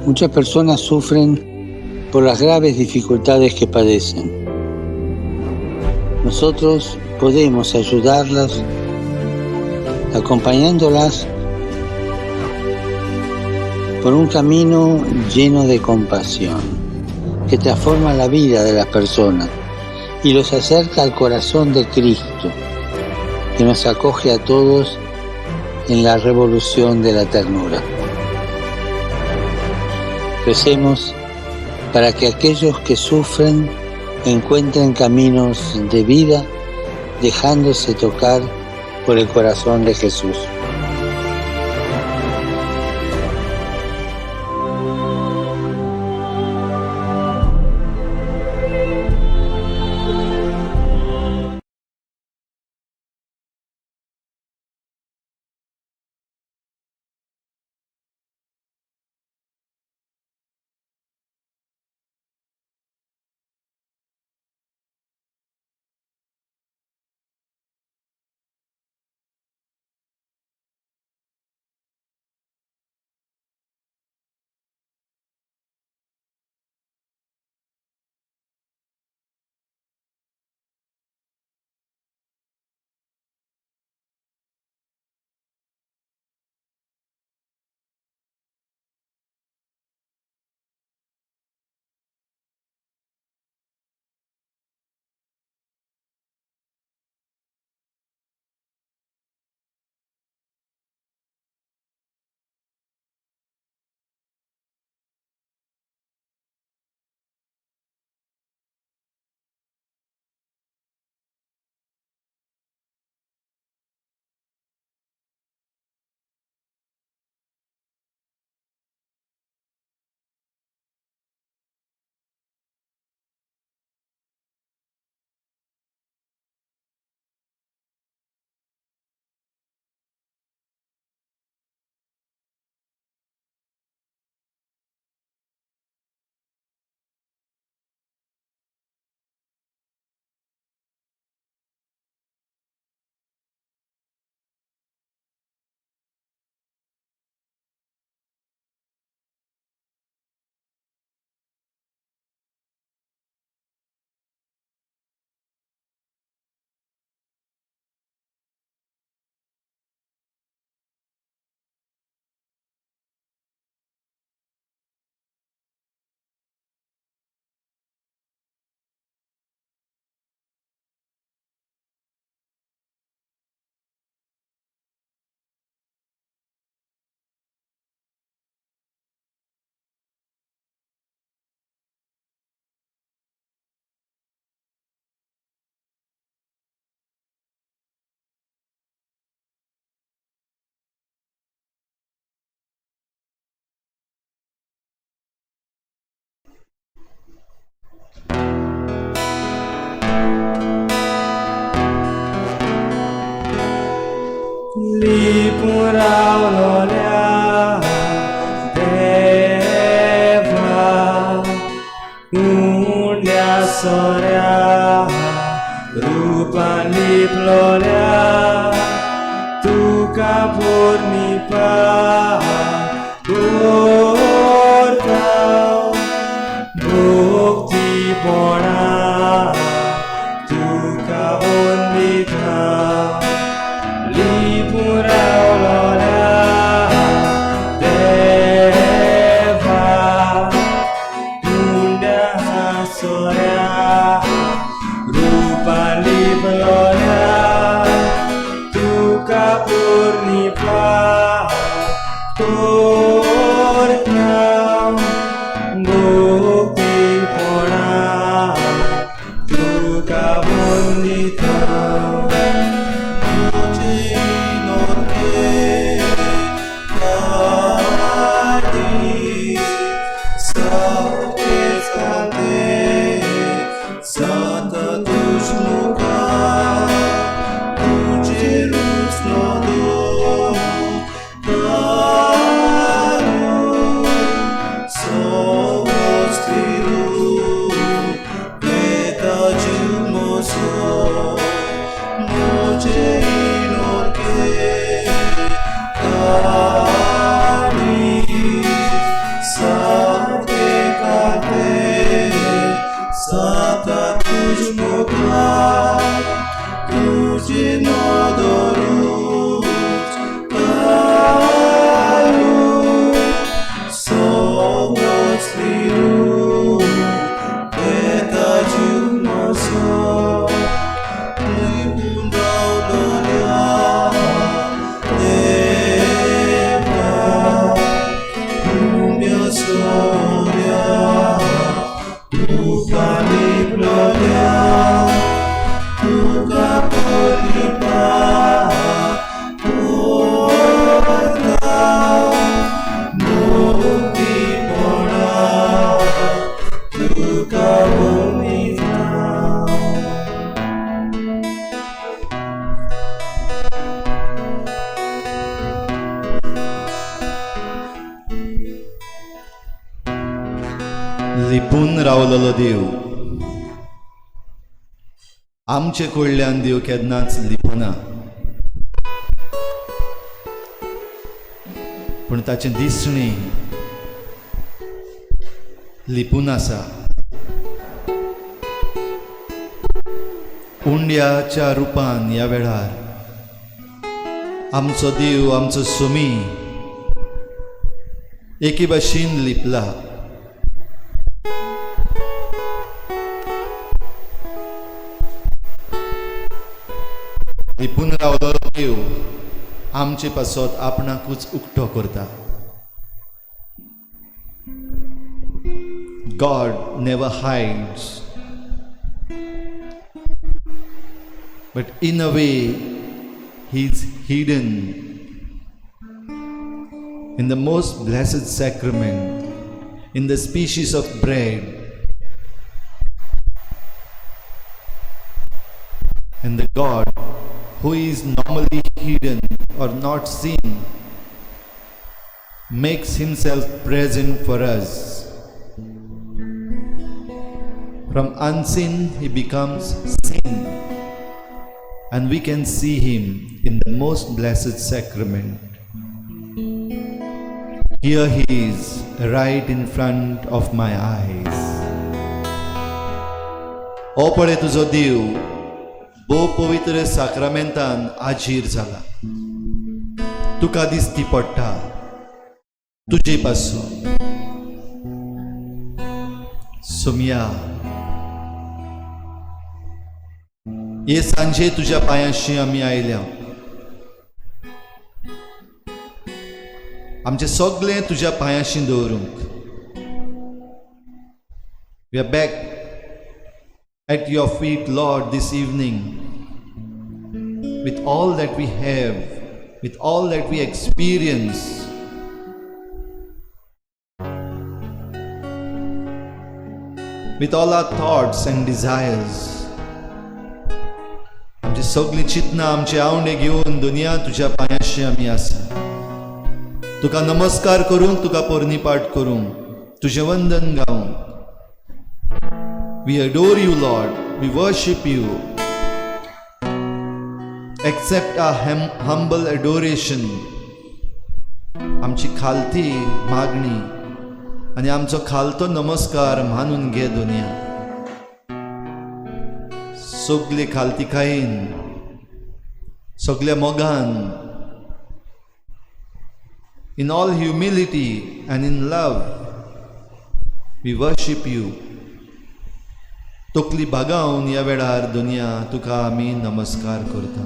Muchas personas sufren por las graves dificultades que padecen. Nosotros podemos ayudarlas acompañándolas por un camino lleno de compasión que transforma la vida de las personas y los acerca al corazón de Cristo, que nos acoge a todos en la revolución de la ternura. Recemos para que aquellos que sufren encuentren caminos de vida, dejándose tocar por el corazón de Jesús. लिपून रावलोल्या देवा, उंड्या सोऱ्या रुपान लिपलोल्या, तुका पोरनिपा करता भक्तीपणा तुका वंदिता. लिपून रावलोल्या देवा, उंड्या सोऱ्या रुपान लिपलोल्या, तुका पोरनिपा सोम्या, तुका लिपलोल्या, तुका पोरणी पाट मुक्तीपणा तुका वंदिता. लिपून रावलेलो देव आमचे कडल्यान देव केन्नाच लिपना, पूण ताचें दिसणें लिपून आसा. उंड्याच्या रुपान ह्या वेळार आमचो देव, आमचो सुमी एके भाशेन लिपला. लिपून रावलो देव आमचे पासत आपणाकूच उक्तो करता. God never hides, but in a way he is hidden in the most blessed sacrament, in the species of bread, and the God who is normally hidden or not seen makes himself present for us. From unseen, he becomes seen, and we can see him in the most blessed sacrament. Here he is, right in front of my eyes. ओ पळय, तुजो देव भोव पवित्र साक्रामेंतान आजीर जाला, तुका दिसती पडटा तुजे पासून. सोमया, हे सांजे तुज्या पांयाशी आमी आयल्या. आमचे सगळें तुज्या पांयाशी दवरूंक. We are back at your feet, Lord, this evening with all that we have, with all that we experience. With all our thoughts and desires. आमची सगळीं चिंतना, आमचे आवंडे घेवन दुनिया तुज्या पांयाशी आमी आसा, तुका नमस्कार करूंक, तुका पोरणीपाठ करूंक, तुजें वंदन गावंक. We adore you, Lord. We worship you. Accept our humble adoration. आमची खालती मागणी आनी आमचो खालतो नमस्कार मानून घे दुनिया. सगले खालतीकायेन, सगल्या मोगान, in all humility and in love we worship you. तकली बागावन ह्या वेळार दुनिया तुका आमी नमस्कार करता.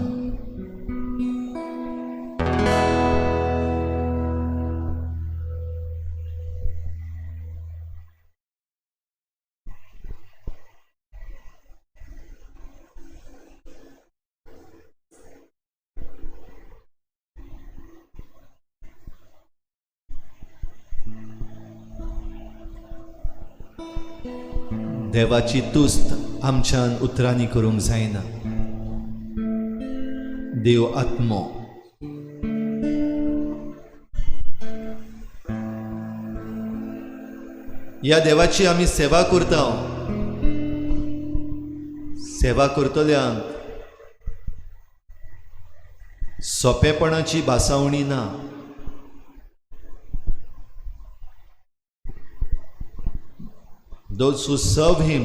देवाची तुस्त आमच्यान उतरांनी करूंक जायना. देव आत्मो. ह्या देवाची आमी सेवा करता. सेवा करतल्यांक सोंपेपणाची भासावणी ना. Those who serve him,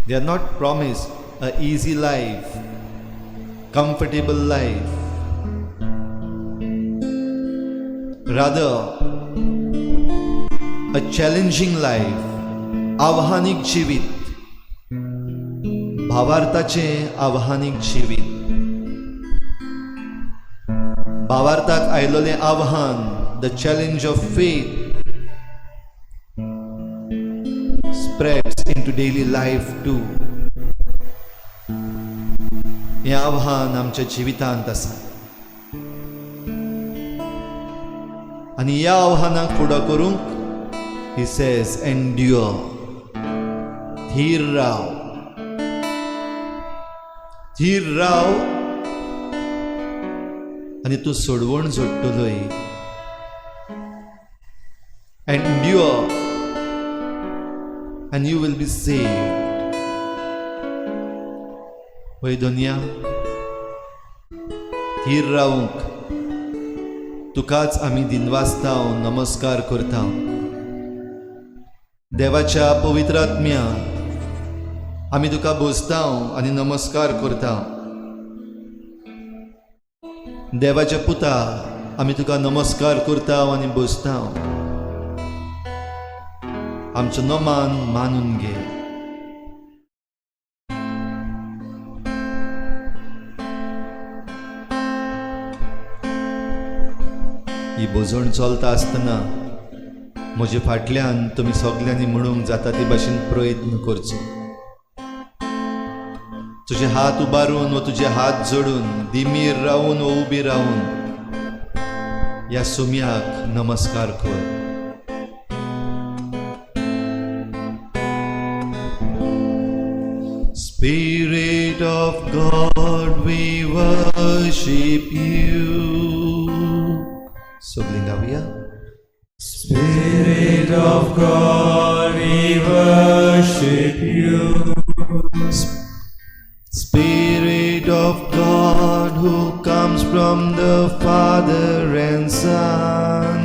they are not promised a easy life, comfortable life. Rather, a challenging life, आव्हानीक जिवीत, भावार्थाचें आव्हानीक जिवीत, भावार्थाक आयलोलें आव्हान the challenge of faith spreads into daily life too. हें आव्हान आमच्या जिवितांत आसा आनी ह्या आव्हानाक फुडो करूंक he says, endure, धीर राव, धीर राव आनी तूं सोडवण जोडटलोय. Endure and you will be saved. वय दुनिया, धीर रावूंक तुकाच आमी दिनवासता, नमस्कार करता. देवाच्या पवित्र आत्म्या, आमी तुका भजता आनी नमस्कार करता. देवाच्या पुता, आमी तुका नमस्कार करता आनी भजता. आमचो नमान मानून घे. ही भजण चलता आसतना म्हजे फाटल्यान तुमी सगल्यांनी म्हणूंक जाता ते भाशेन प्रयत्न करचो. तुजे हात उबारून व तुजे हात जोडून, दिमीर रावून व उबी रावून ह्या सुम्याक नमस्कार कर. Spirit of God, we worship you. सगलीं गावया. Spirit of God, we worship you. Spirit of God, who comes from the Father and Son.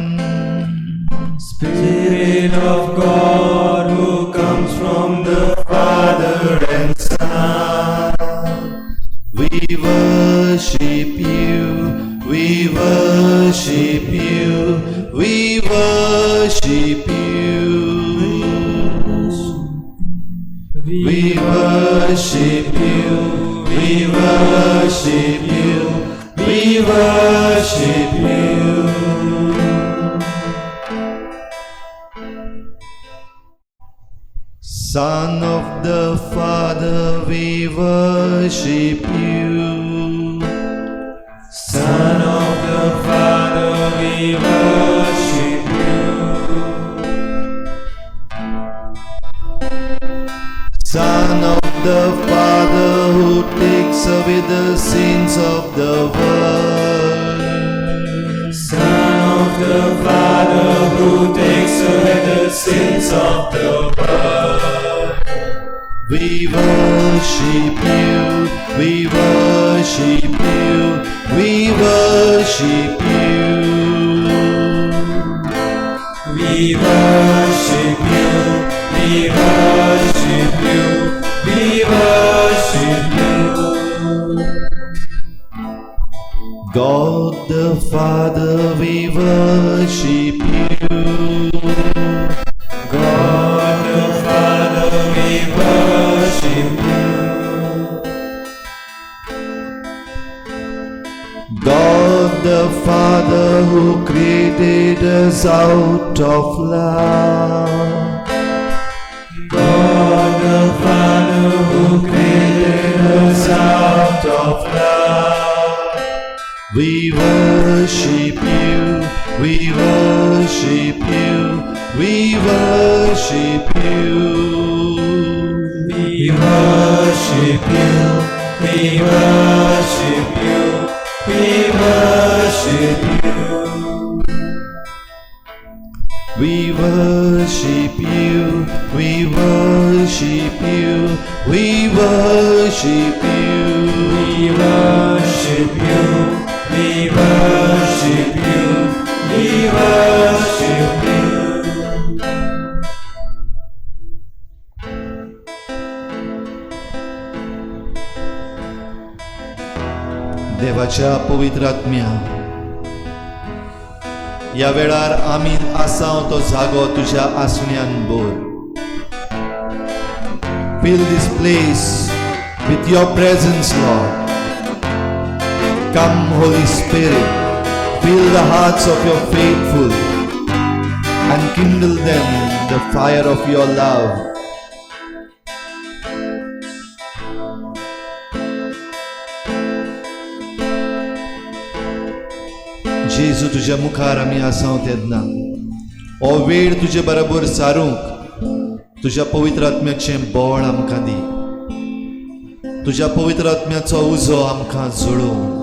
Spirit of God, who comes from the Father and Son. We worship you, we worship you, we worship you. We worship you, we worship you, we worship you. Son of the Father, we worship you. Son of the Father, we worship you. Son of the Father, who takes away the sins of the world. Son of the Father, who takes away the sins of the world. We worship you, we worship you, we worship you. We worship you, we worship you, we worship you. God the Father, we worship you. God the Father, we worship you. God the Father, who created us out of love. God the Father, who created us out of love. We worship you, we worship you, we worship you. We worship you, we worship you, we worship you. We worship you, we worship you, we worship you. We worship you, we worship you, we worship you. देवाच्या पवित्र आत्म्या, ह्या वेळार आमी आसाव तो जागो तुज्या आसण्यान भर. Fill this place with your presence, Lord. Come, Holy Spirit, Fill the hearts of your faithful and kindle them the fire of your love. जेजू, तुज्या मुखार आमी आसाव तेन्ना हो वेळ तुजे बरोबर सारूंक तुज्या पवित्र आत्म्याचें बळ आमकां दी. तुज्या पवित्र आत्म्याचो उजो आमकां जळोवं.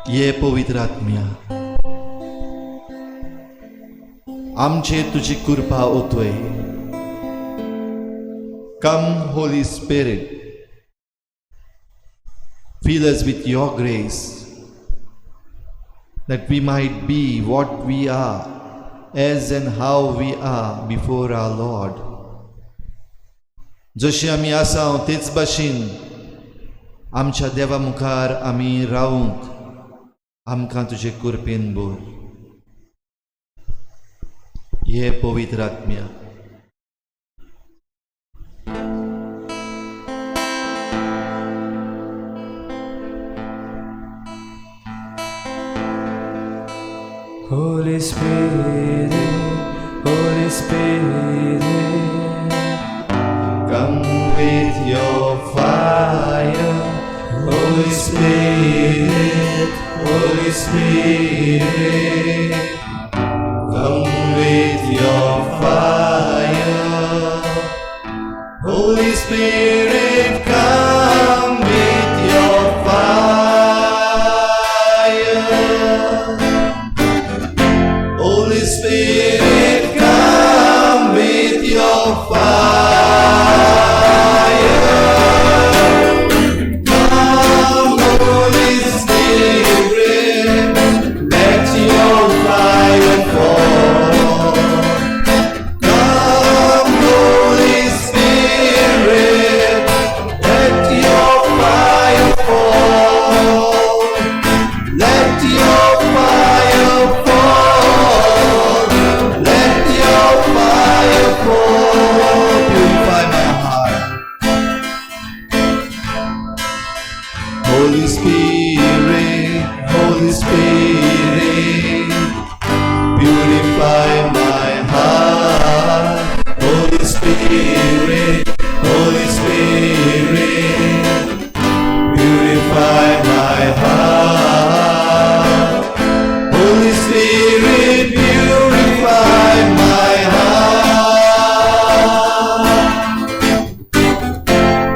ये पवित्र आत्म्या, आमचेर तुजी कृपा ओतय. Come, Holy Spirit, fill us with your grace, that we might be what we are, as and how we are before our Lord. जशी आमी आसा तेच भाशेन आमच्या देवा मुखार आमी रावूंक आमकां तुजे कृपेन भर. हे पवित्र आत्म्या. Holy Spirit, Holy Spirit, come with your fire, Holy Spirit, Holy Spirit. Come with your fire, Holy Spirit, come with your fire. Holy Spirit, come with your fire. Come, Holy Spirit, let your fire fall. Come, Holy Spirit, let your fire fall. Let your fire fall. Let your fire fall. Purify my heart. Holy Spirit, Holy Spirit, purify my heart. Holy Spirit, Holy Spirit, purify my heart. Holy Spirit, purify my heart.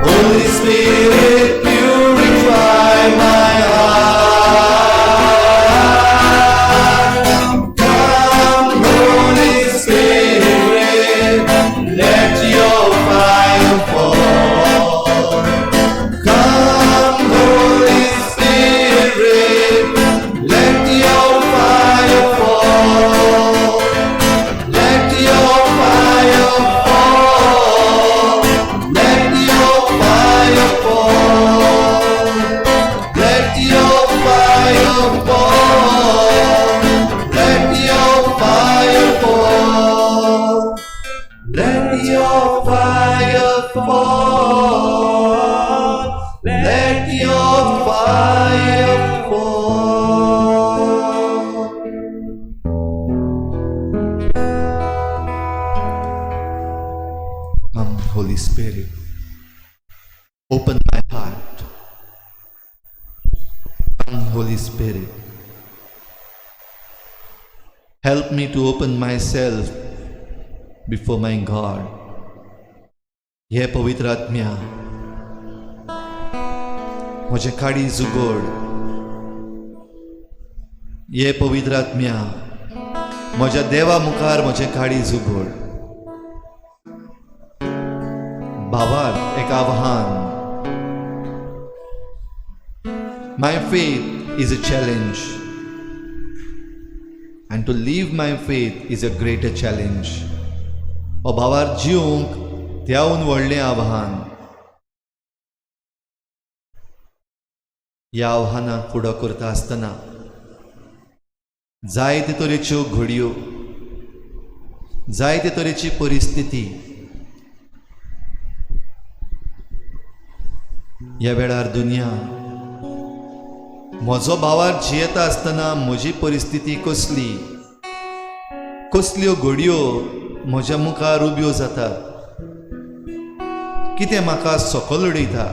Holy Spirit, purify my heart. Come, Holy Spirit, let your fire fall. Come, Holy Spirit, let your fire fall. Let your fire fall. Let your fire fall. Let your fire fall. Let your fire fall. Let your fire fall. Let your fire fall. Come, Holy Spirit, open my heart. Come, Holy Spirit, help me to open myself before my God. हे पवित्र आत्म्या, म्हजें काळीज उगड. हे पवित्र आत्म्या, म्हज्या देवा मुखार म्हजें काळीज उगड. भावार्थ एक आव्हान. My faith is a challenge, and to live my faith is a greater challenge. हो भावार्थ जिवंक त्याहून व्हडलें आव्हान. ह्या आव्हानाक फुडो करता आसतना जायते तरेच्यो घडयो, जायते तरेची परिस्थिती, ह्या वेळार दुनिया म्हजो भावार्थ जियेता आसतना म्हजी परिस्थिती कसली, कसल्यो घडयो म्हज्या मुखार उब्यो जातात, कितें म्हाका सकल उडयता,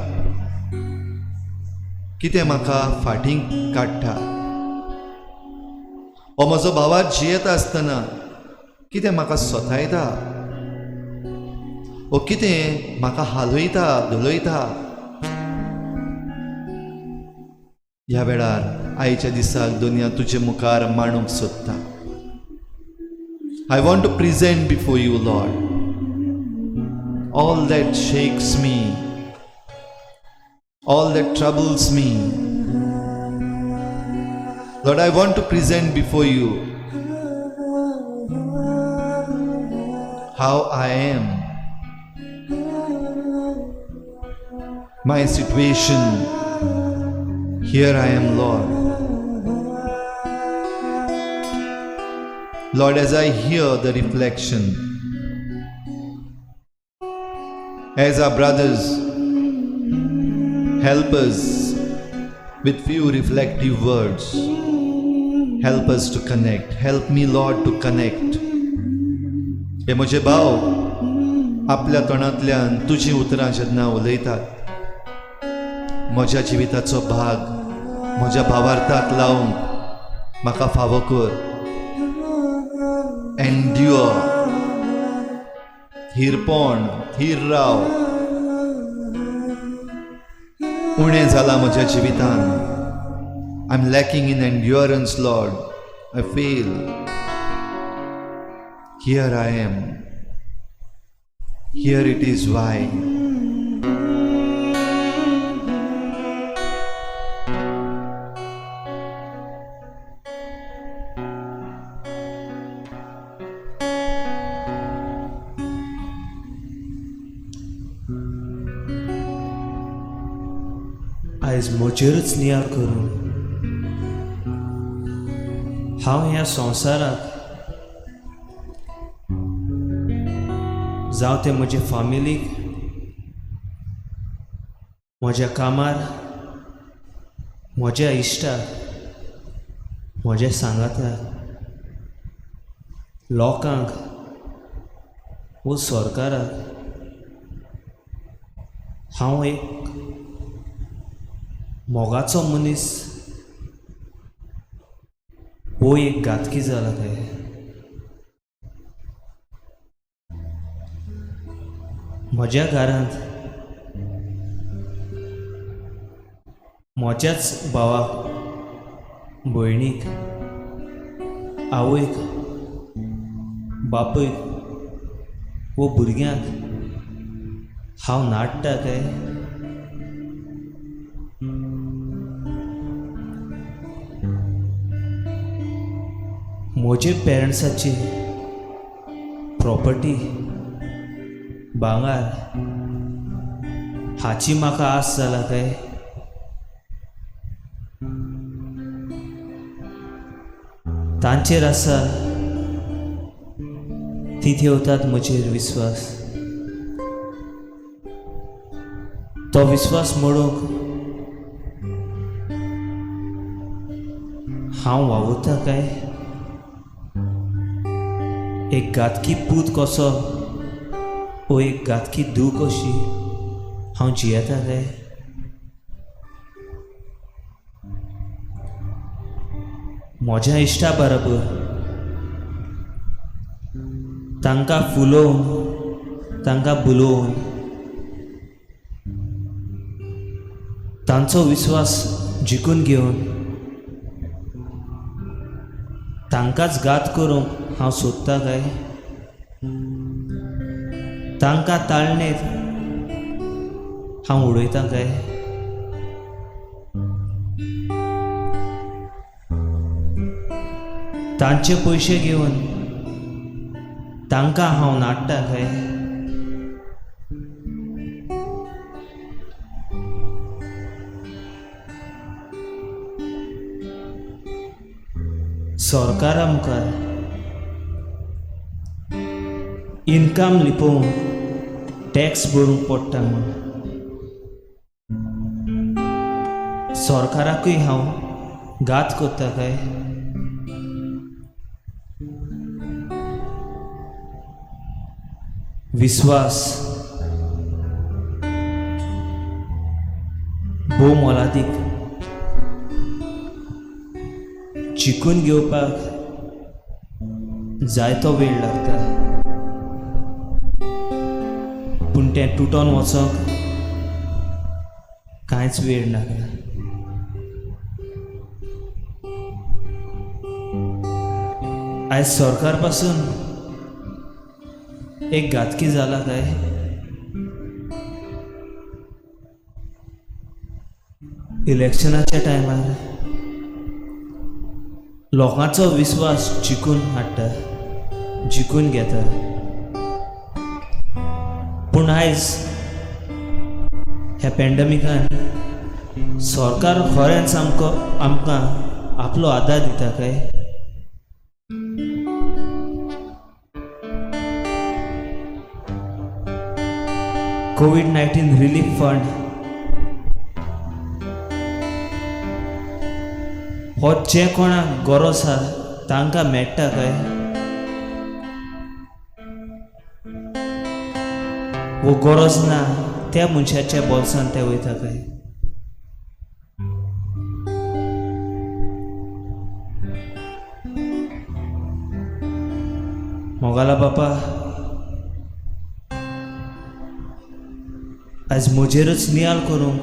कितें म्हाका फाटीं काडटा, हो म्हजो भावार्थ जियेता आसतना कितें म्हाका सोतायता वो कितें म्हाका हालयता धोलयता. ह्या वेळार आयच्या दिसाक दुनिया तुजे मुखार मांडूंक सोदता. I want to present before you Lord all that shakes me, all that troubles me. Lord, I want to present before you how I am, my situation. Here I am, Lord. Lord, as I hear the reflection, as our brothers help us with few reflective words, help us to connect. Help me, Lord, to connect. हे म्हजे भाव आपल्या तोंडांतल्यान तुजीं उतरां जेन्ना उलयतात, म्हज्या जिविताचो भाग म्हज्या भावार्थाक लावंक म्हाका फावो कर. एन्ड्युअर, थीरपण, थीर राव. उणें जालां म्हज्या जिवितान. I am lacking in endurance, Lord. I fail. Here I am. Here it is why. आयज म्हजेरूच नियाळ करून हांव ह्या संवसाराक, जावं तें म्हजे फामिलीक, म्हज्या कामार, म्हज्या इश्टाक, म्हज्या सांगात्याक, लोकांक वो सरकाराक हांव एक मोगाचो मनीस वो एक घातकी जाला काय? म्हज्या घरांत म्हज्याच भावाक, भयणीक, आवयक, बापूयक वो भुरग्यांक हांव नाडटा काय? म्हजे पेरंट्साची प्रॉपर्टी, भांगर हाची म्हाका आस जाला काय? तांचेर आसा ती ठेवतात म्हजेर विस्वास, तो विस्वास मोडूंक हांव वावुरता काय? एक घातकी पूत कसो वो एक घातकी धूव कशी हांव जियेता काय? म्हज्या इश्टा बरोबर तांकां फुलोवन, तांकां बुलोवन, तांचो विस्वास जिखून घेवन तांकांच घात करूंक हांव सोदता काय? तांकां ताळणेंत हांव उडयता काय? तांचे पयशे घेवन तांकां हांव नाडटा काय? सरकारा मुखार इनकम लिपोवन टॅक्स भरूंक पडटा म्हूण सरकाराकूय हांव घात कोत्ता काय? विस्वास भोव मोलादीक, जिखून घेवपाक जायतो वेळ लागता, पूण तें तुटोन वचोंक कांयच वेळ नाका. आयज सरकार पासून एक घातकी जाला काय? इलेक्शनाच्या टायमार लोकांचो विस्वास जिखून हाडटा, जिखून घेता, पूण आयज ह्या पॅन्डमिकान सरकार खऱ्यांच आमकां आपलो आदार दिता काय? कोवीड-19 रिलीफ फंड हो जे कोणाक गरज आसा तांकां मेळटा काय? वो गरज ना त्या मनशाच्या बोल्सान ते वयता काय? मोगाला बापा, आयज म्हजेरूच नियाल करूंक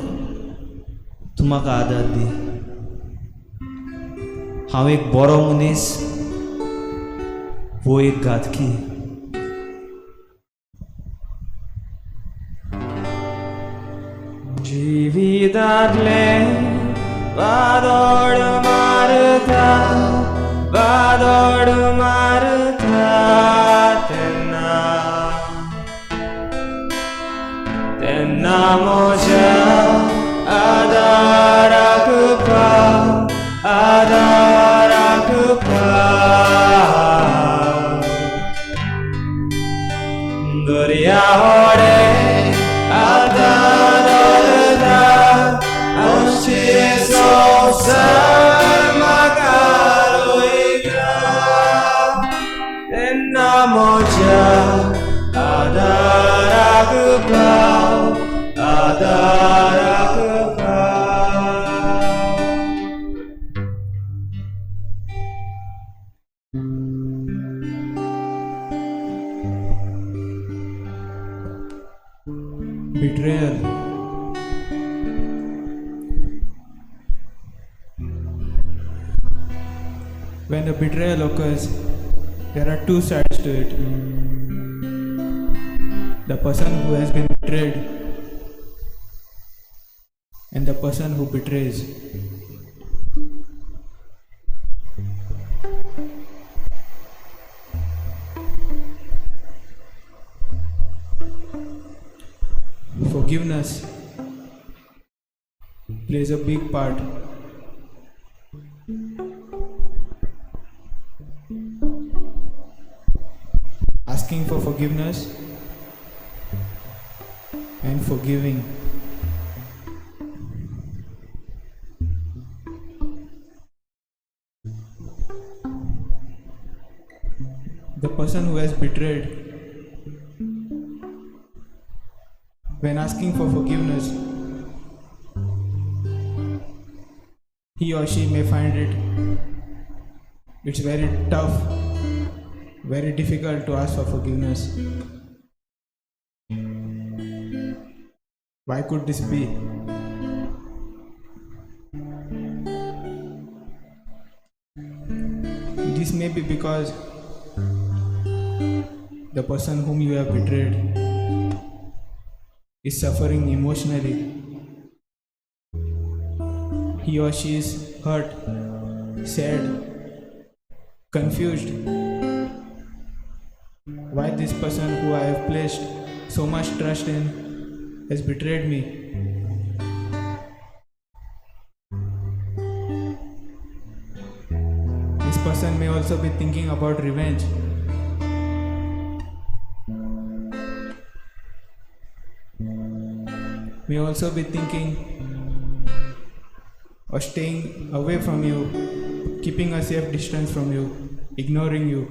तूं म्हाका आदार दी. हांव एक बरो मनीस वो एक घातकी. जिवितांतलें वादोड मारता, वादोड मारता तेन्ना, तेन्ना म्हज्या आदाराक पाव, आदाराक पाव. दर्या होडे आदार धरता, आमचे संवसार म्हाका रोयता, तेन्ना म्हज्या आदाराक पाव, आदाराक पाव. Betrayal. When a betrayal occurs, there are two sides to it. The person who has been betrayed and the person who betrays. Forgiveness plays a big part. Asking for forgiveness and forgiving. The person who has betrayed, when asking for forgiveness, he or she may find it's very tough, very difficult to ask for forgiveness. Why could this be? This may be because the person whom you have betrayed is suffering emotionally. He or she is hurt, sad, confused. Why this person who I have placed so much trust in has betrayed me? This person may also be thinking about revenge. May also be thinking or staying away from you, keeping a safe distance from you, ignoring you.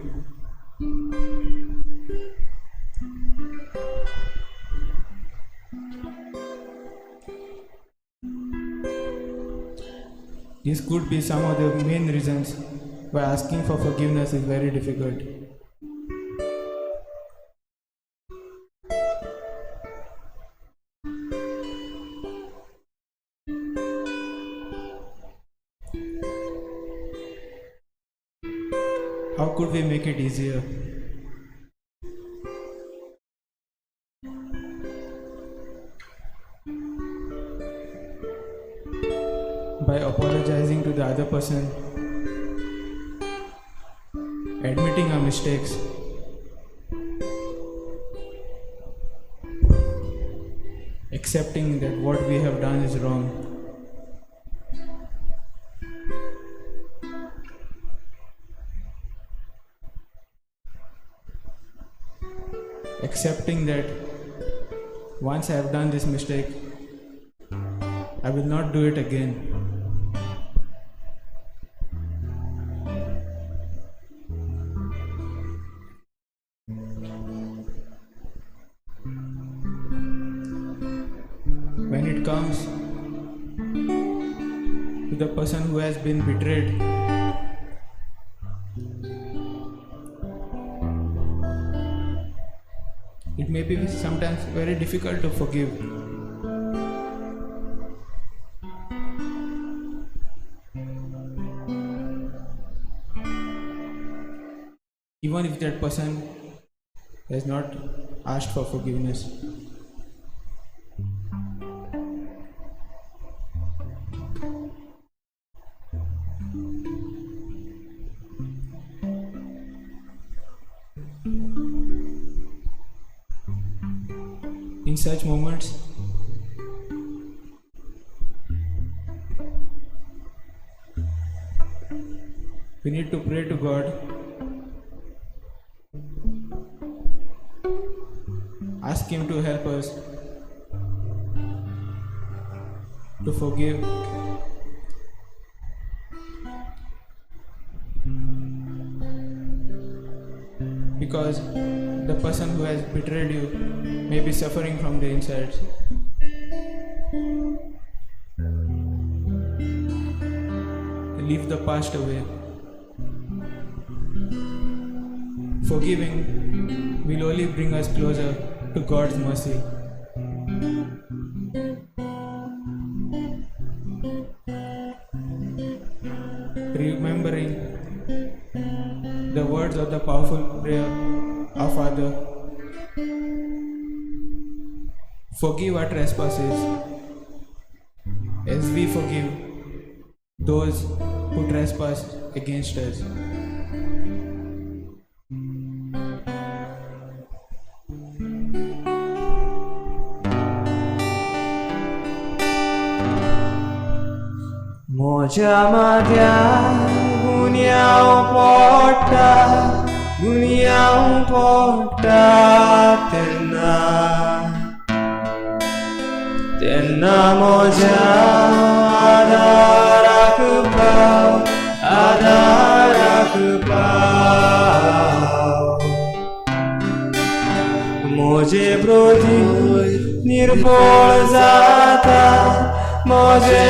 These could be some of the main reasons why asking for forgiveness is very difficult. How could we make it easier? By apologizing to the other person, admitting our mistakes, accepting that what we have done is wrong. Accepting that once I have done this mistake, I will not do it again. When it comes to the person who has been betrayed, it may be sometimes very difficult to forgive. Even if that person has not asked for forgiveness. In such moments, we need to pray to God, ask Him to help us to forgive, because the person who has betrayed you may be suffering from the insides. Leave the past away. Forgiving will only bring us closer to God's mercy. Remembering the words of the powerful prayer, Our Father, forgive our trespasses as we forgive those who trespass against us. म्हज्या माथ्यार गुन्यांव पडटा, गुन्यांव पडटा तेन्ना, तेन्ना म्हज्या आदाराक पाव, आदाराक पाव. म्हजे प्रती निर्बळ जाता, म्हजे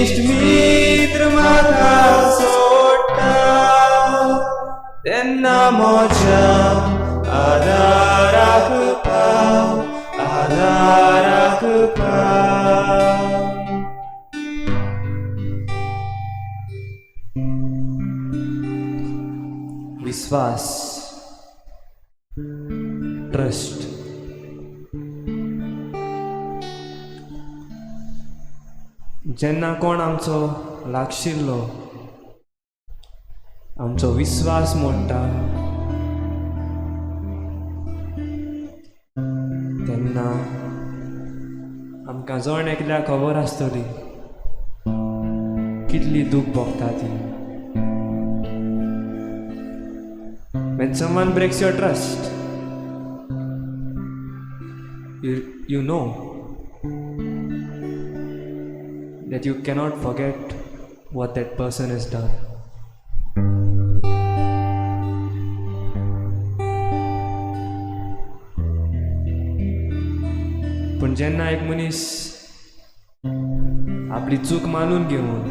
इश्ट मित्र म्हाका सोडटा, तेन्ना म्हज्या आदाराक पाव, आदाराक पाव. विस्वास, ट्रस्ट. जेन्ना कोण आमचो लागशिल्लो आमचो विस्वास मोडटा तेन्ना आमकां जण एकल्याक खबर आसतली कितली दूख भोगता ती. When someone breaks your trust, you know that you cannot forget what that person has done. पूण जेन्ना एक मनीस आपली चूक मानून घेवन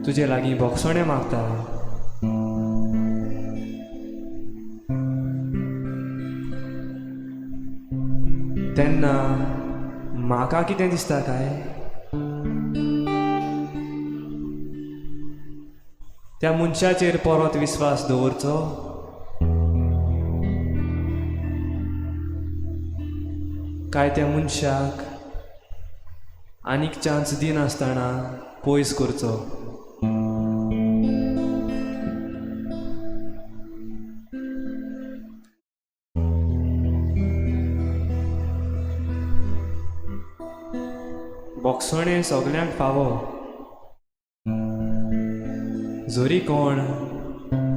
तुजे लागीं भोगसणें मागता, तेन्ना म्हाका कितें दिसता काय, त्या मनशाचेर परत विस्वास दवरचो? काय त्या मनशाक आनीक चान्स दिनासतना पयस करचो? भोगसणें सगल्यांक फावो, जरी कोण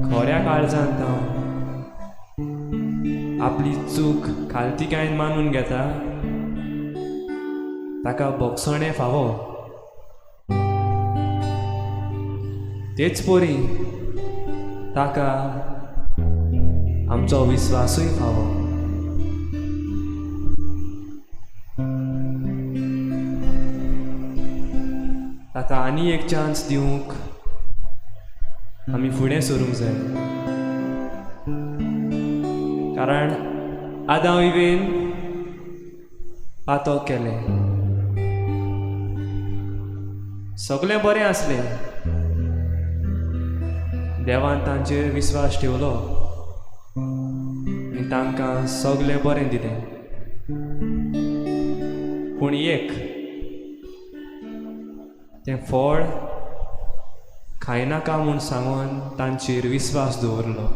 खऱ्या काळजान तो आपली चूक खालतीकायेन मानून घेता ताका भोगसणें फावो. तेच परी ताका आमचो विस्वासूय फावो. ताका आनी एक चान्स दिवंक आमी फुडें सरूंक जाय, कारण आदांव इवेन पातक केलें, सगळें बरें आसलें, देवान तांचेर विस्वास ठेवलो आनी तांकां सगळें बरें दिलें. पूण एक तें फळ खायनाका म्हूण सांगून तांचेर विस्वास दवरलो.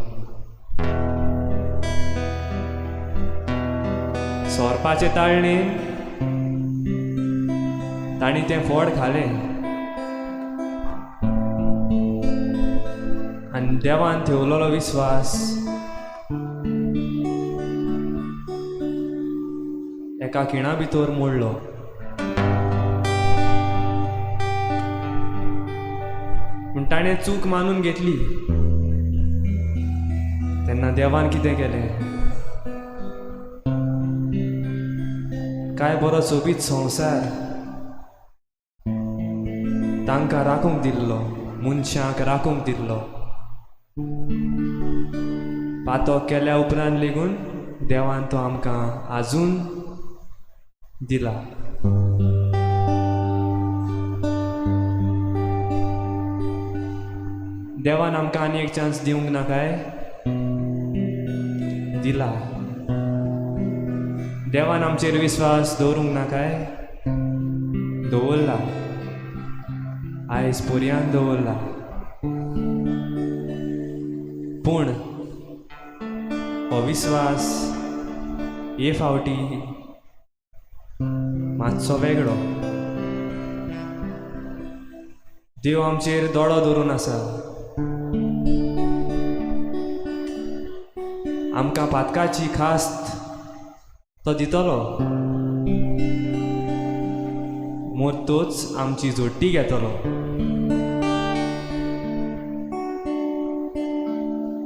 सोरपाचे ताळणेन तांणी तें फळ खालें आनी देवान ठेवलेलो विस्वास एका खिणा भितर मोडलो. पूण ताणें चूक मानून घेतली. तेन्ना देवान कितें केलें? काय बरो सोबीत संवसार तांकां राखूंक दिल्लो, मनशांक राखूंक दिल्लो. पातक केल्या उपरांत लेगून देवान तो आमकां आजून दिला. देवान आमकां आनी एक चान्स दिवंक ना काय? दिला. देवान आमचेर विस्वास दवरूंक ना काय? दवरला. आयज पर्यंत दवरला. पूण हो विस्वास हे फावटी मातसो वेगळो. देव आमचेर दोळो दवरून आसा. आमकां पातकाची खास्त तो दितलो, मोरतोच आमची जोडटी घेतलो.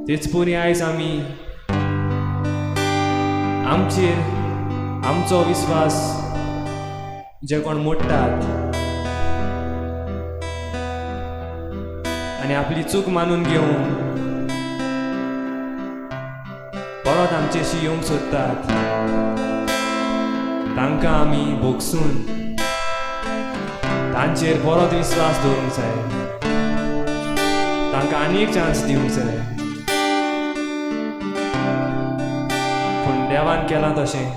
तेच परी आयज आमी आमचेर आमचो विस्वास जे कोण मोडटात आनी आपली चूक मानून घेवन परत आमचेशी येवंक सोदतात तांकां आमी भोगसून तांचेर परत विस्वास दवरूंक जाय, तांकां आनी एक चान्स दिवंक जाय. पूण देवान केलां तशें,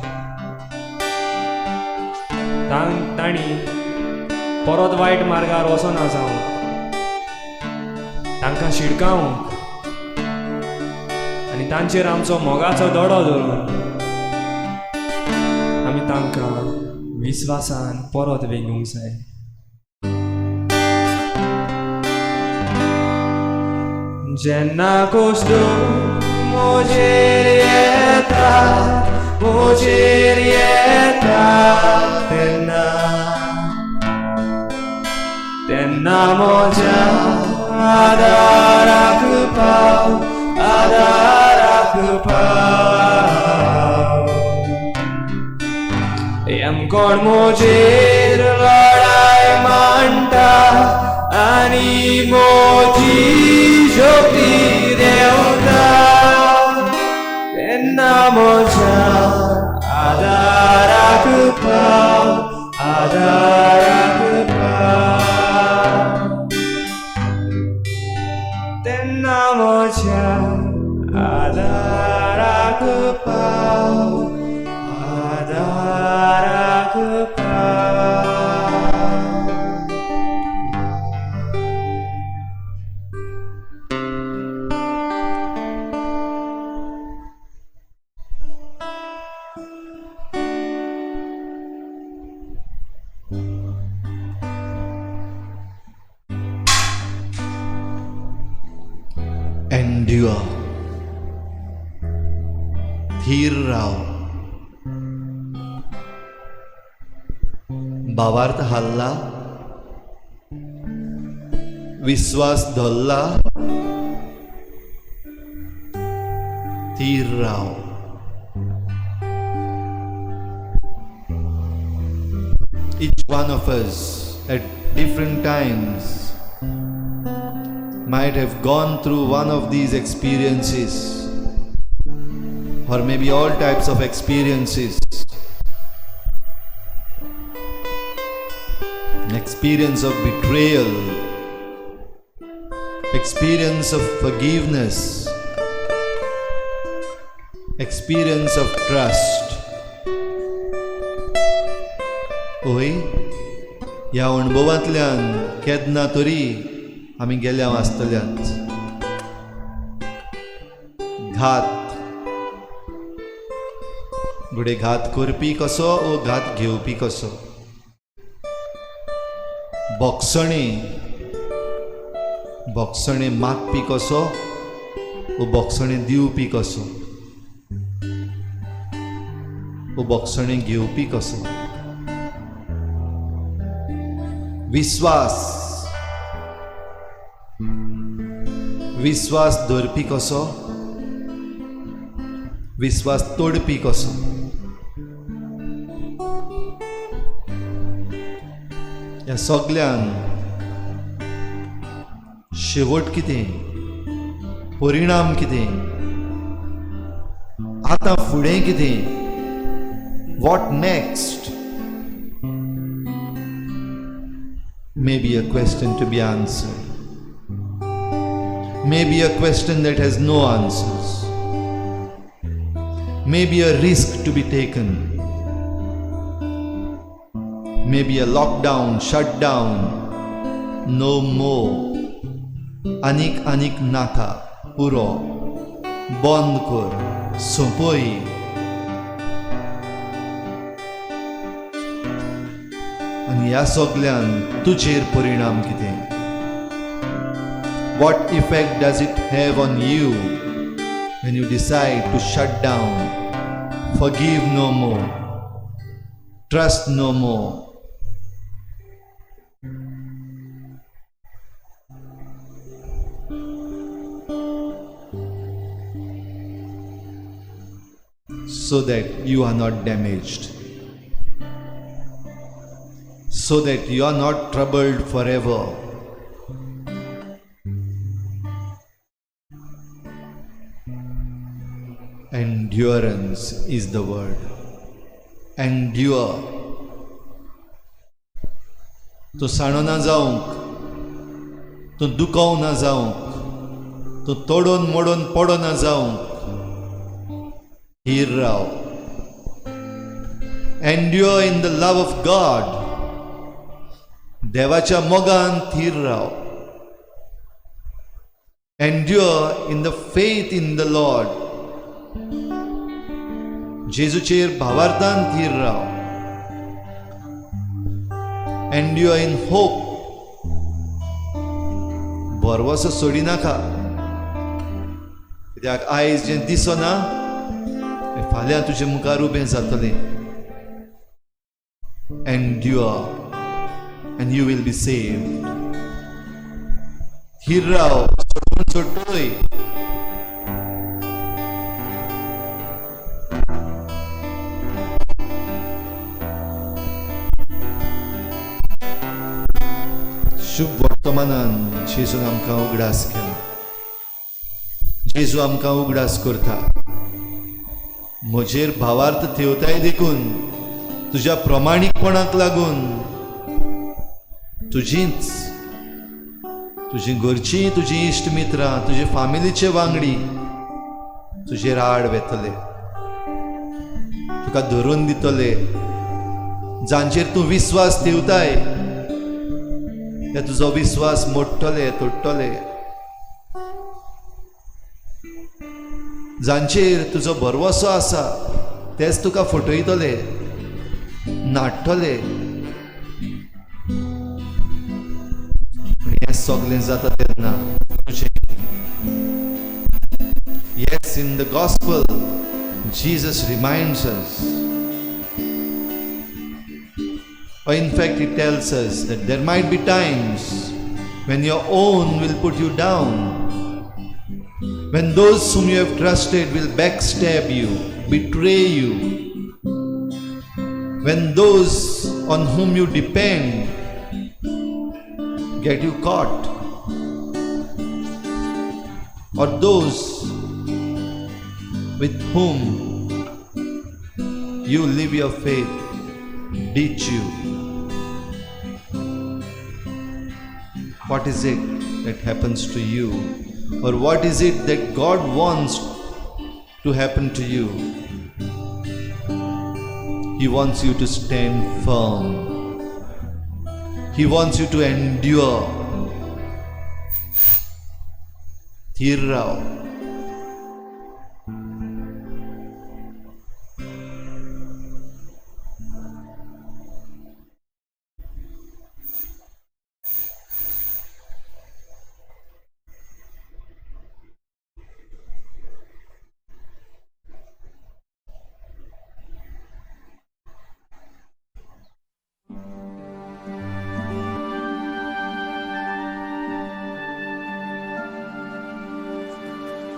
तांणी परत वायट मार्गार वचना जावंक, तांकां शिडकावंक आनी तांचेर आमचो मोगाचो दोडो धरून आमी तांकां विस्वासान परत वेंगूंक जाय. जेन्ना कोश्टो म्हजेर येता म्हजेर येता तेन्ना तेन्ना म्हज्या आदाराक पाव आदाराक पाव एम कोण म्हजेर लढाय मांडटा आनी म्हजी शक्ती देंवता तेन्ना म्हज्या आदाराक पाव आदाराक पाव तेन्ना म्हज्या आदाराक पाव आदाराक पाव. Endure. धीर राव. भावार्थ हाल्ला, विस्वास धरला, धीर राव. Each one of us at different times might have gone through one of these experiences, or maybe all types of experiences. Experience of betrayal, experience of forgiveness, experience of trust. ओय, ह्या अणभवांतल्यान केन्ना तरी आमी गेल्या आसतल्याच. घात, घडये घात करपी कसो ओ घात घेवपी कसो, बोगसणे, बोगसणे मागपी कसो ओ बोगसणे दिवपी कसो ओ बोगसणे घेवपी कसो. विस्वास, विस्वास धरपी कसो, विस्वास तोडपी कसो. ह्या सगल्यान शेवट कितें, परिणाम कितें, आतां फुडें कितें, what next, may be a question to be answered, may be a question that has no answers, may be a risk to be taken, may be a lockdown, shutdown, no more, आनीक आनीक नाका, पुरो, बंद कर, सोंपय. आनी ह्या सगल्यान तुजेर परिणाम कितें? What effect does it have on you when you decide to shut down, forgive no more, trust no more? So that you are not damaged, so that you are not troubled forever. Endurance is the word. Endure. तूं साणो ना जावंक, तूं दुखाव ना जावंक, तूं तोडून मोडून पडो ना जावंक, थीर राव. Endure in the love of God. देवाच्या मोगान थीर राव. Endure in the faith in the Lord. जेजूचेर भावार्थान थीर राव. Endure in hope. भरवसो सोडिनाका, कित्याक आयज जें दिसना तें फाल्यां तुजे मुखार उबें जातलें. Endure and you will be saved. थीर राव, सोडून सोडटलोय. शुभ वर्तमानान जेजून आमकां उगडास केला. जेजू आमकां उगडास करता, म्हजेर भावार्थ ठेवताय देखून, तुज्या प्रमाणीकपणाक लागून तुजीच, तुजी घरचीं, तुजी इश्ट मित्रां, तुजे फामिलीचे वांगडी तुजेर आड वेतले, तुका धरून दितले. जांचेर तूं विस्वास ठेवताय ते तुजो विस्वास मोडटले, तोडटले. जांचेर तुजो भरवसो आसा तेच तुका फटयतले, नाडटले. हें सगलें जाता तेन्ना तुजें. Yes, in the gospel, Jesus reminds us, or in fact, he tells us that there might be times when your own will put you down, when those whom you have trusted will backstab you, betray you, when those on whom you depend get you caught, or those with whom you live your faith ditch you. What is it that happens to you? Or what is it that God wants to happen to you? He wants you to stand firm. He wants you to endure. थीर राव.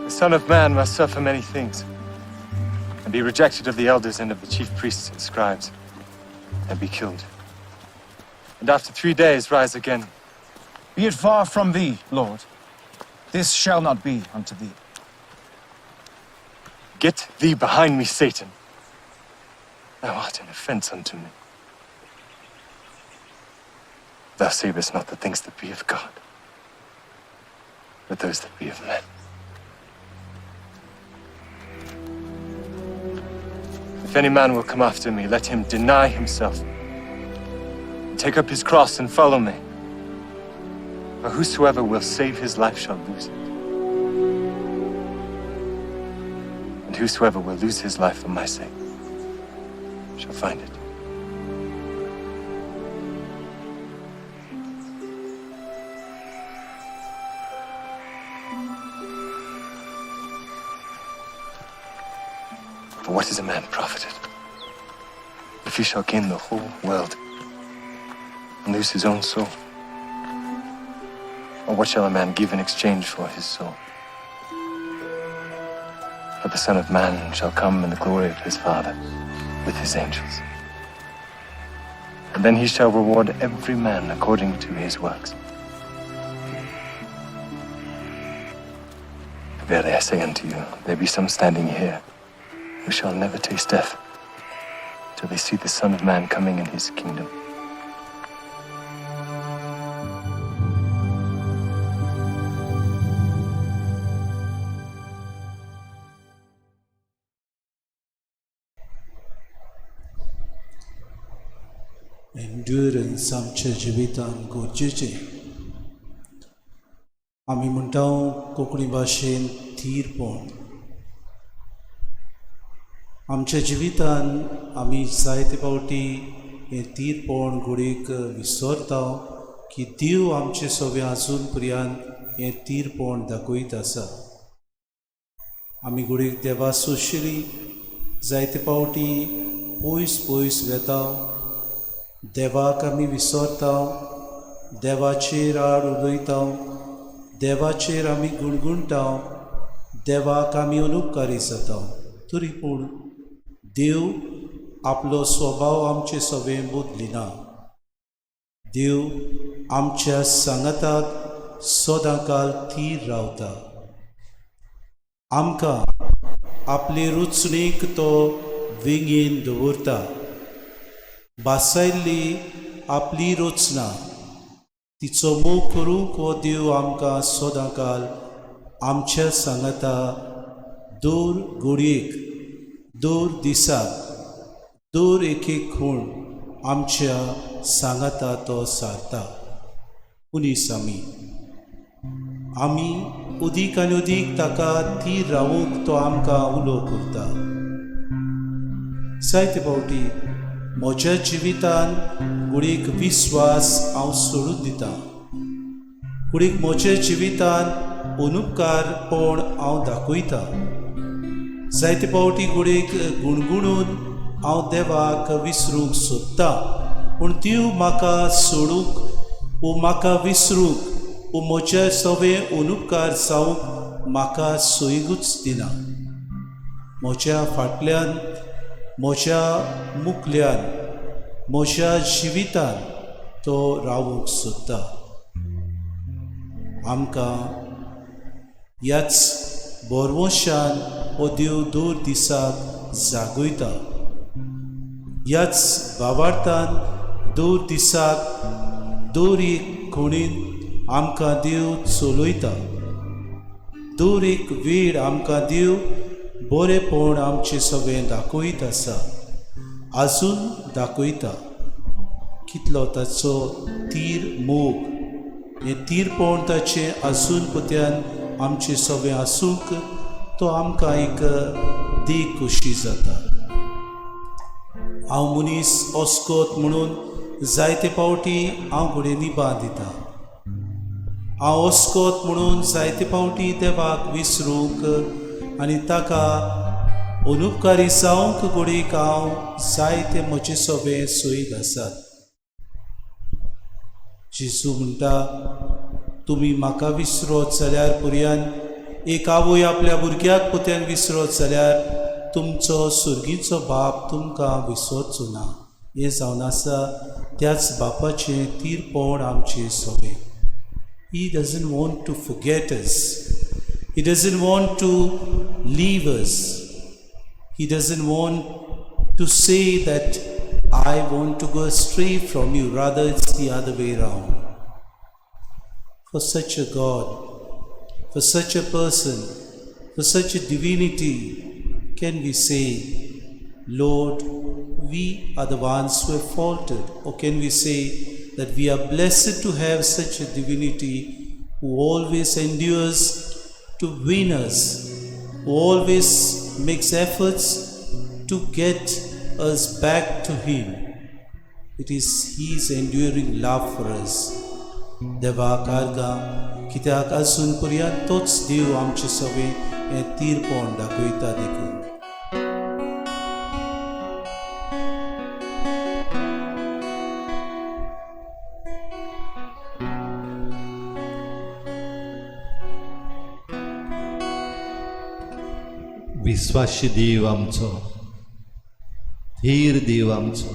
The Son of Man must suffer many things, and be rejected of the elders and of the chief priests and scribes, and be killed, and after 3 days rise again. Be it far from thee, Lord. This shall not be unto thee. Get thee behind me, Satan. Thou art an offense unto me. Thou savest not the things that be of God, but those that be of men. If any man will come after me, let him deny himself, take up his cross and follow me. For whosoever will save his life shall lose it. And whosoever will lose his life for my sake shall find it. For what is a man profited if he shall gain the whole world and lose his own soul? Or what shall a man give in exchange for his soul? For the Son of Man shall come in the glory of his Father with his angels. And then he shall reward every man according to his works. Verily I say unto you, there be some standing here who shall never taste death till they see the Son of Man coming in his kingdom. Endurance आमच्या जिवितान गरजेचें. आमी म्हणटा कोंकणी भाशेन थीरपण. आमच्या जिवितान आमी जायते फावटी हें थीरपण घडयेक विसरता की देव आमचे सगळे आजून पर्यंत हें थीरपण दाखयत आसा. आमी घडयेक देवा सोंशिली जायते फावटी पयस पयस वेता, देवाक आमी विसरता, देवाचेर आड उलयता, देवाचेर आमी गुणगुणटा, देवाक आमी अनुपकारी जाता. तरी पूण देव आपलो स्वभाव आमचे सवें बदलिना. देव आमच्या सांगाताक सदांकाल थीर रावता. आमकां आपले रुचणेक तो वेंगेन दवरता. भासायल्ली आपली रचना तिचो मोग करूंक हो देव आमकां सदांकाल आमच्या सांगाता दर घडयेक, दर दिसाक, दर एक एक खूण आमच्या सांगाता तो सारता. मनीस आमी आमी अदीक आनी अदीक ताका थीर रावूंक तो आमकां उलो करता. जायते फावटी म्हज्या जिवितान घडयेक विस्वास हांव सोडून दितां, घडयेक म्हज्या जिवितान अनुपकारपण हांव दाखयता. जायते फावटी घडयेक गुणगुणून हांव देवाक विसरूंक सोदतां, पूण देव म्हाका सोडूंक वो म्हाका विसरूंक वो म्हज्या सवें अनुपकार जावंक म्हाका सोयगूच दिना. म्हज्या फाटल्यान, म्हज्या मुखल्यान, म्हज्या जिवितान तो रावूंक सोदता. आमकां ह्याच भरवंशान हो देव दर दिसाक जागयता. ह्याच भावार्थान दर दिसाक दर एक खणीन आमकां देव चलयता. दर एक वेळ आमकां देव बरेपण आमचें सगळें दाखयत आसा, आजून दाखयता. कितलो ताचो तीर मोग, हें तीरपण ताचें आजून पोत्यान आमचें सगळें आसूंक तो आमकां एक देख कशी जाता. हांव मनीस अस्कोत म्हणून जायते फावटी हांव घडये निबां दिता. हांव अस्कोत म्हणून जायते फावटी देवाक विसरूंक आनी ताका अनुपकारी जावंक घडयेक हांव जायते म्हजे सगळे सोयीक आसात. जेजू म्हणटा, तुमी म्हाका विसरत जाल्यार पुरयान, एक आवय आपल्या भुरग्याक पोत्यान विसरत जाल्यार तुमचो सुर्गीचो बाप तुमकां विसरचो ना. हें जावन आसा त्याच बापाचें तीरपण आमचें सगळें. He doesn't want to forget us. He doesn't want to leave us. He doesn't want to say that I want to go astray from you. Rather, it's the other way round. For such a God, for such a person, for such a divinity, can we say, Lord, we are the ones who have faulted? Or can we say that we are blessed to have such a divinity who always endures to win us, who always makes efforts to get us back to Him? It is His enduring love for us. देवाक आर्गां, कित्याक आजून पर्यंत तोच देव आमचे सगळें हें तीरपण दाखयता देखून. विस्वाशी देव आमचो, थीर देव आमचो,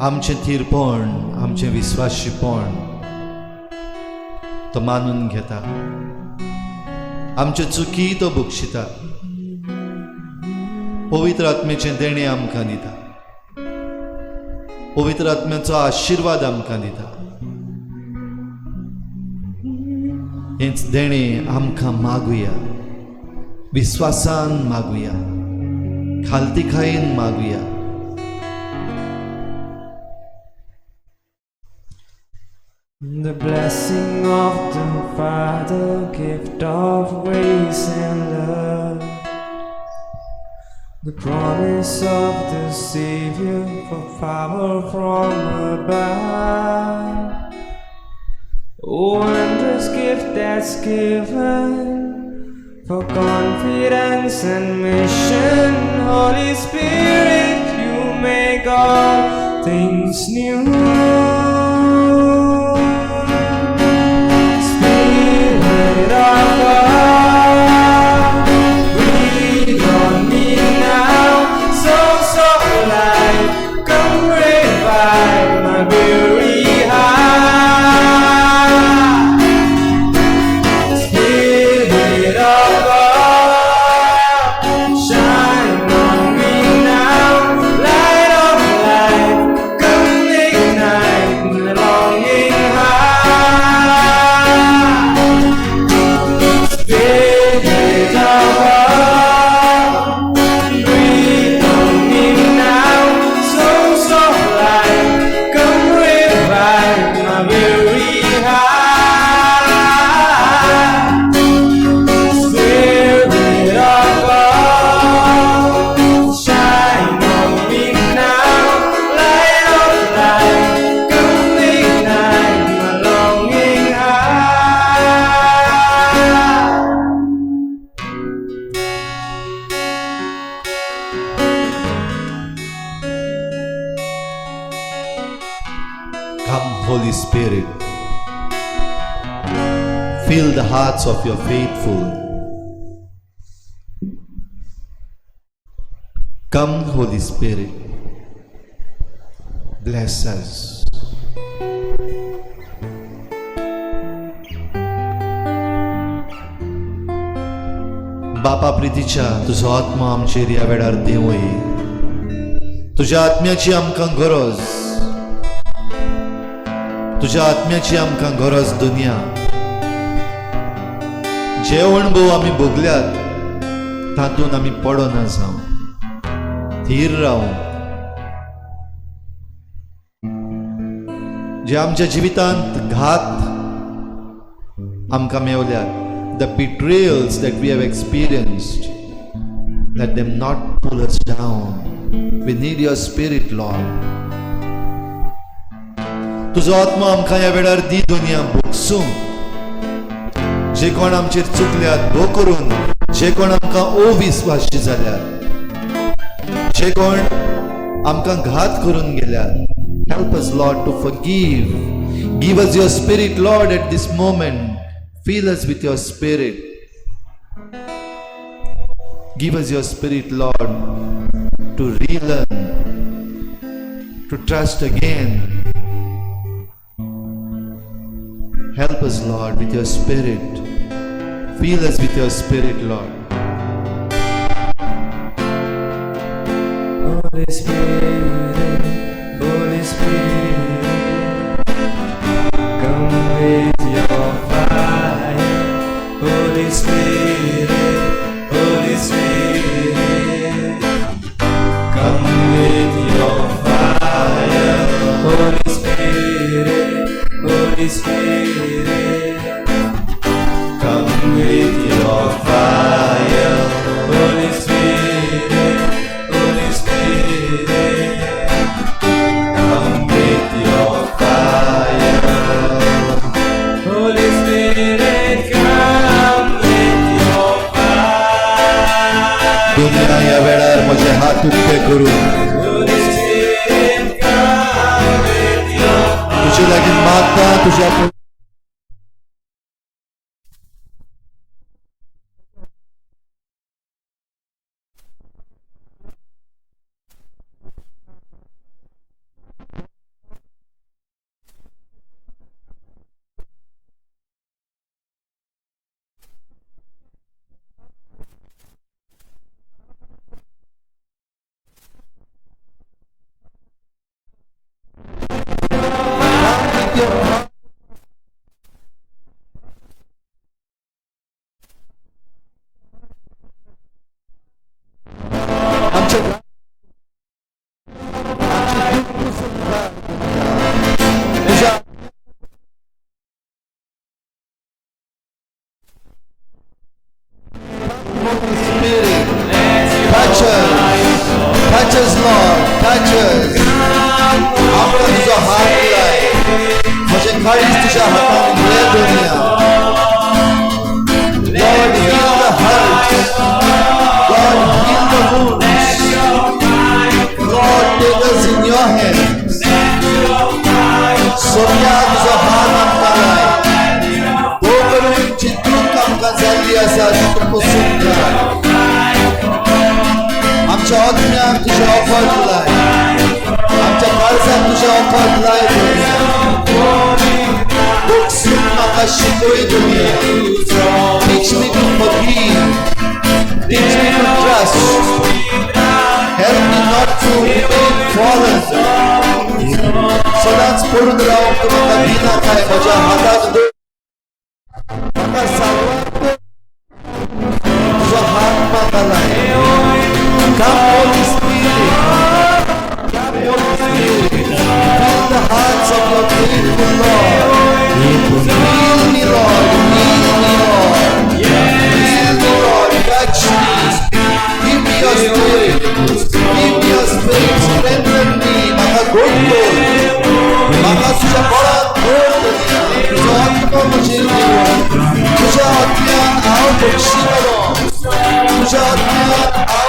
आमचें थीरपण, आमचें विस्वाशीपण तो मानून घेता. आमच्यो चुकी तो बक्षिता. पवित्र आत्म्याचें देणें आमकां दिता. पवित्र आत्म्याचो आशिर्वाद आमकां दिता. हेंच देणें आमकां मागुया, विस्वासान मागुया, खालतीखायेन मागुया. The blessing of the Father, gift of grace and love, the promise of the Savior for power from above. Oh, wondrous gift that's given for confidence and mission. Holy Spirit, you make all things new. Spirit of God, breathe on me now. Source of life, come revive my weary heart. Spirit of God, shine on me now. Light of life, come ignite my longing heart. Spirit of God, breathe on me now. Source of life, come revive my weary heart. Spirit of God, shine on me now. Light of life, come ignite my longing heart. Come, Holy Spirit, fill the hearts of your faithful. Come, Holy Spirit, bless us. बापा प्रितीच्या तुजो आत्मो आमचेर ह्या वेळार देंवय. तुज्या आत्म्याची आमकां गरज, तुज्या आत्म्याची आमकां गरज. दुनिया जे अणभव आमी भोगल्यात तातूंत आमी पडना जावं, थीर रावूं. जे आमच्या जिवितांत घात आमकां मेवल्यात, the betrayals that we have experienced, let them not pull us down. We need your spirit, Lord. तुजो आत्मो आमकां ह्या वेळार दी दुनिया भोगसूंक. जे कोण आमचेर चुकल्यात भो करून, जे कोण आमकां अविस्वासी जाल्यात, जे कोण आमकां घात करून गेल्यात, help us, Lord, to forgive. Give us your spirit, Lord, at this moment. Fill us with your spirit. Give us your spirit, Lord, to relearn, to trust again. Help us, Lord, with your spirit. Fill us with your spirit, Lord. Holy Spirit, Holy Spirit, come with your fire. Holy Spirit, Holy Spirit, come with your fire. Holy Spirit, Holy Spirit, come with your fire. Holy Spirit, Holy Spirit, come with your fire. Holy Spirit, come with your fire. दुनिया ह्या वेळार म्हजे हात उक्ते करून Holy Spirit, come with your तुजे लागीं मागता तुज्या आमच्या तुज्या Holy Spirit, touch us, touch us, Lord, touch us. आमकां तुजो हात लाय. म्हजें काळीज तुज्या हातान घे दुनिया. Lord, heal the heart. ताकत लाय दुनिया, बक्षून म्हाका शिकय दुनिया. Teach me to forgive. Teach me to trust. Help me not to remain fallen. सदांच पडून रावंक तूं म्हाका दिनाकाय. म्हज्या हाताक धर, म्हाका साल्वार कर. तुजो हात म्हाका लाय. Come, Holy Spirit. Come, Holy Spirit. Fill the hearts of your faithful, Lord. Heal me, Lord. Heal me, Lord. Heal me, Lord. Touch me. Give me your spirit. Give me your spirit. Strengthen me. म्हाका घट कर. म्हाका तुज्या बळान भर दुनिया. तुजो आत्मो म्हजेर देंवो. तुज्या आत्म्यान हांव बक्षितलो. तुज्या आत्म्यान हांव.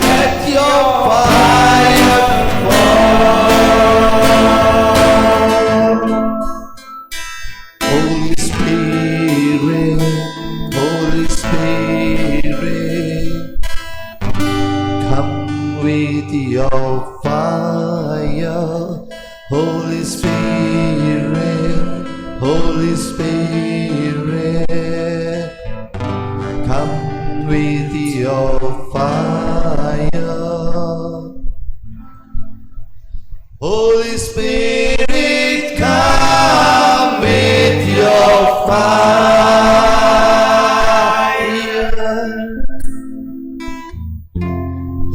Let your fire fall. Holy Spirit, Holy Spirit, come with your fire. Holy Spirit, Holy Spirit, come with your fire. Holy Spirit, come with your fire.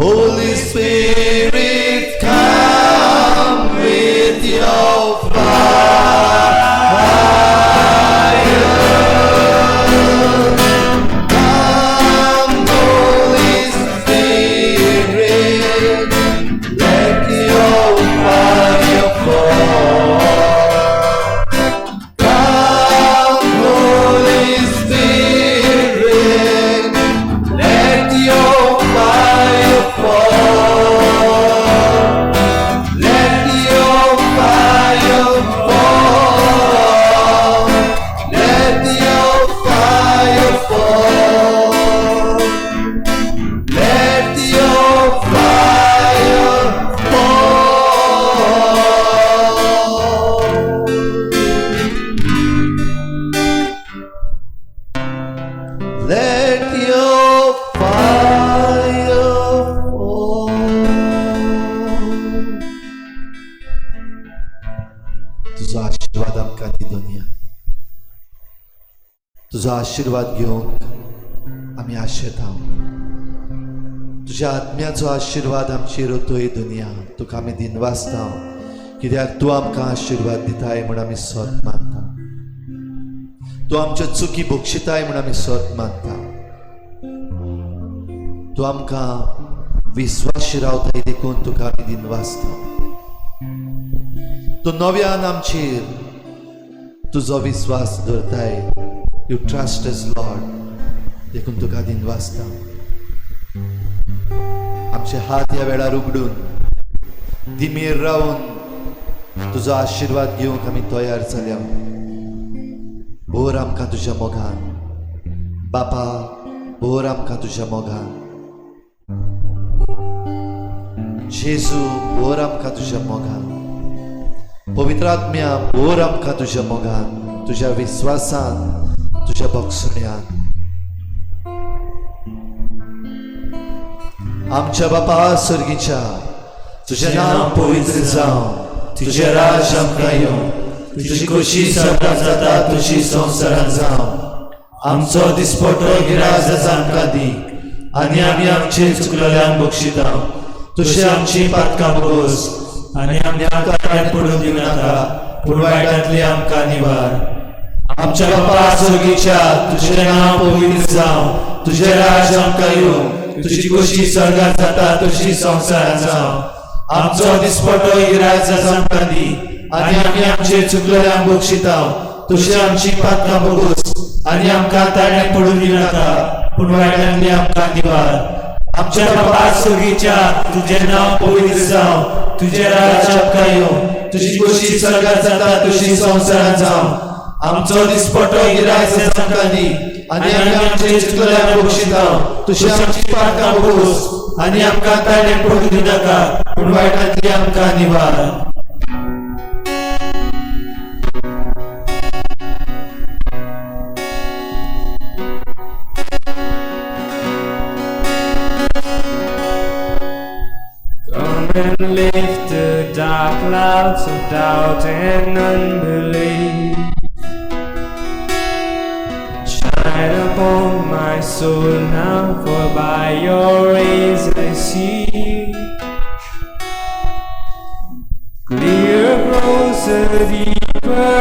Holy Spirit, come with your fire. Come, Holy Spirit, let your fire fall. Come, Holy Spirit, let your fire fall. Let your fire fall. Let your fire fall. Let your fire fall. Let your fire fall. तुजो आशिर्वाद आमकां दी दुनिया. तुजो आशिर्वाद घेवंक आमी आशेता. तुज्या आत्म्याचो आशिर्वाद आमचेर ओतय दुनिया. तुका आमी दिनवासता, कित्याक तूं आमकां आशिर्वाद दिताय म्हूण आमी सत मानता. तूं आमच्यो चुकी बक्षिताय म्हूण आमी सत मानता. तूं आमकां विस्वाशी रावताय देखून तुका आमी दिनवासता. तूं नव्यान आमचेर तुजो विस्वास दवरताय. You trust us, Lord, देखून तुका दिनवासता. आमचे हात ह्या वेळार उगडून दिमेर रावन तुजो आशिर्वाद घेवंक आमी तयार जाल्या. भोर आमकां तुज्या मोगान बापा, भोर आमकां तुज्या मोगान जेजू, भोर आमकां तुज्या मोगान पवित्र आत्म्या, भोर आमकां तुज्या मोगान, तुज्या विस्वासान, तुज्या बक्षण्यान. आमच्या बापा सर्गीच्या, तुझें नांव पवित्र जावं, तुझें राज आमकां येवं, तुजी खोशी स्वर्गांत जाता तशी संवसारांत जावं. आमचो दिसपटो गिराज आमकां दी आनी आमी आमचे चुकलेल्यांक बक्षिता, तशें आमची पातकां बोगोस आनी आमकां ताळ्यांत पडून दिवं नाका, पूण वायटांतली आमकां निवार. आमच्या बापा सर्गीच्या, तुझें नांव पवित्र जावं, तुझें राज आमकां येवं, तुजी खोशी स्वर्गांत जाता तशी संवसारांत जावं. आमचो दिसपटो गिराज आमकां दी आनी आमी आमचे चुकलेल्यांक बक्षिता, तशें आमची पातकां बोगोस आनी आमकां ताळ्यांत पडून दिवं नाका, पूण वायटांतली आमकां निवार. आमच्या बापा सर्गीच्या, तुझें नांव पवित्र जावं, तुझें राज आमकां येवं, तुजी खोशी स्वर्गांत जाता तशी संवसारांत जावं. आमचो दिसपटो गिराज आमकां दी आनी आमी आमचे चुकलेल्यांक बक्षिता, तशें आमची पातकां बोगोस आनी आमकां ताळ्यांत पडून दिवं नाका, पूण वायटांतली आमकां निवार. Come and lift the dark clouds of doubt and unbelief. Shine upon my soul now, for by your rays I see. Clear grows the deeper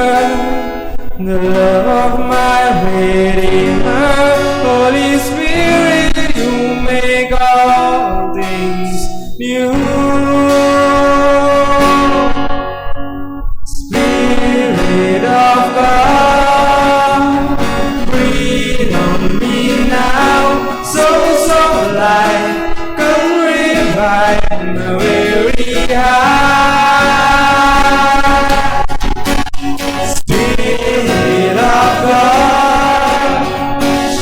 the love of my Redeemer. Holy Spirit, you make all things new. Spirit of God, breathe on me now. Source of life, come revive my weary heart. Spirit of God,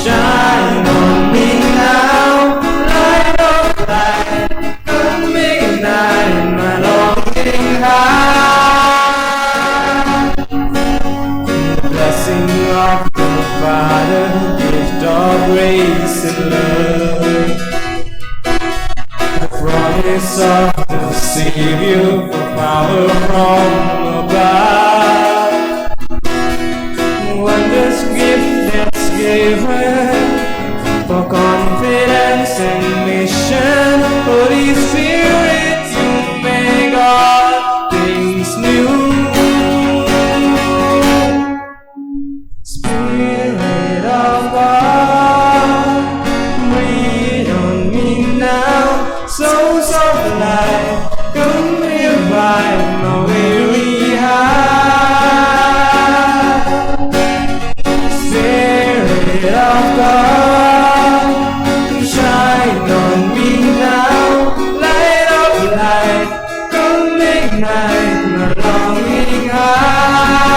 shine on me now. Light of life, come ignite my longing heart. The blessing of the Father, gift of grace and love, the promise of the Savior, for power from above. Wondrous gift that's given for confidence and mission. Holy Spirit, you make all things new. Spirit of God, breathe on me now. Source of life, come revive my weary heart. Spirit of God, shine on me now. Light of life, come ignite my longing heart.